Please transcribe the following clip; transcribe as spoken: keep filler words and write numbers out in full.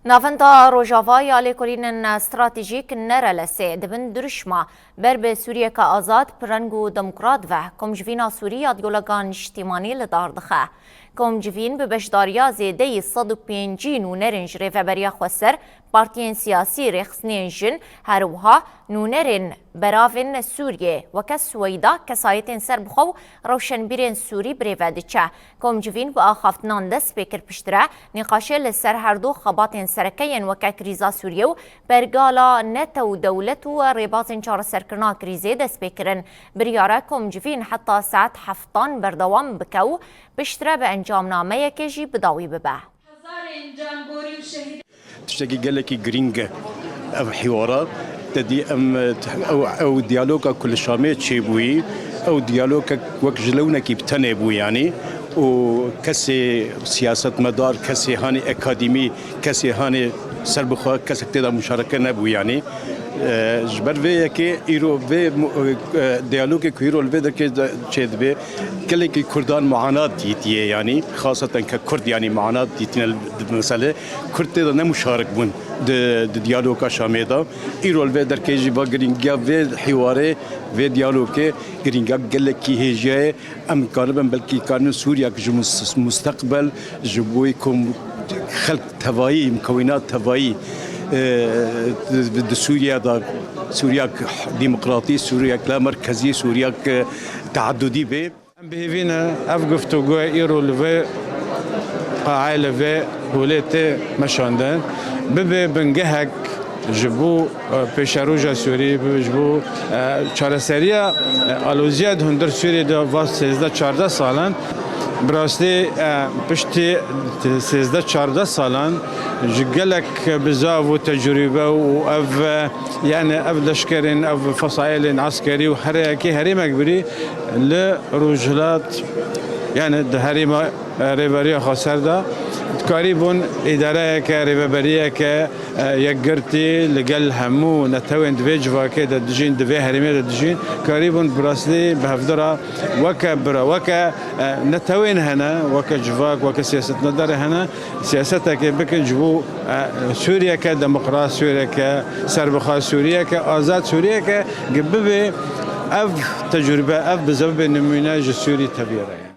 Navenda Rojava ya lêkolînên stratejîk Nerelesê di bin dirûşma ber bi Sûriyeke azad, pireng û demokrat ve Komcivîna Sûrî ya Diyaloga Niştîmanî li dar dixe. Komcivîn bi beşdariya zêdeyî sed û pêncî nûnerên ji Rêveberiya Xweser, partiyên siyasî, rêxistinên jin, her wiha nûnerên beravên Sûriyê weke Sweyda, kesayetên serbixwe û rewşenbîrên Sûrî birêve diçe. Komcivîn bi axaftinan dest pê kir, piştre nîqaşê li ser herdu xebatên sereke yên weke krîza Sûriyê û pergala netew dewlet û rêbazên çareserkirina krîzê dest pê kirin. Biryare Komcivîn heta saet heftan berdewam bike û piştre bi encamnameyekê jî bi dawî bibe. Hezarên canborî û şehîd. Tiştekî gelekî girîng e ev hîwara. Te dî em, ew, ew diyaloga ku li Şamê çêbûyî, ew diyalogek wek ji lewnekî bi tenê bû, yanî, û kesê siyasetmedar, kesê hanê akademî, kesê hanê serbixwe, kesek tê de muşareke nebû, yanî. E, ji ber vê yekê îro vê mu-, e, diyalogê ku îro li vê derkê de çêdibe, gelekî Kurdan muanat dîtiye, yanî xaseten ke Kurd, yanî muanat dîtine li, di mesele Kurd tê de ne muşarik bûn di, di diyaloga Şamê de. Îro li vê derkê jî va girîngiya vê hîwarê, vê diyalogê girîngiya gelekî hêjiya ye. Em karibin belkî karibin Sûriyek ji mus-, musteqbel ji bo ku xelk tevayî, mukewînat tevayî, e, di, di Sûriye de Sûriyek demokratî, Sûriyek lamerkezî, Sûriyek, e, teadudî bê. Em bi hêvî ne ev guftûgoya îro li vê qaê, li vê holê tê meşandin, bibe bingehek ji bo, e, pêşeroja Sûrî, bibe ji bo, e, çareseriya, e, aloziya di hundir Sûriyê de va sêzdeh çardeh salan. Bi rastî, e, piştî sêzdeh çardeh salan ji gelek bizav û tecrûbe û ev, e, yani ev leşkerên, ev fesaîlên eskerî û her yekê herêmek birî li Rojhilat, yani di herêma, e, Rêveberiya Xweser de dikarîbûn îdareyeke, rêveberiyeke, e, yekgirtî li gel hemû netewên di vê civakê de dijîn, di vê herêmê de dijîn, karîbûn bi rastî bi hevdira weke bira, weke, e, netewên hene, weke civak, weke siyasetmedarê hene, siyasetekê bikin ji bo, e, Sûriyeke demokrat, Sûriyeke serbixwe, Sûriyeke azad, Sûriyeke ku bibe ev tecrûbe, ev bize bibe nimûne ji Sûrî tevî re.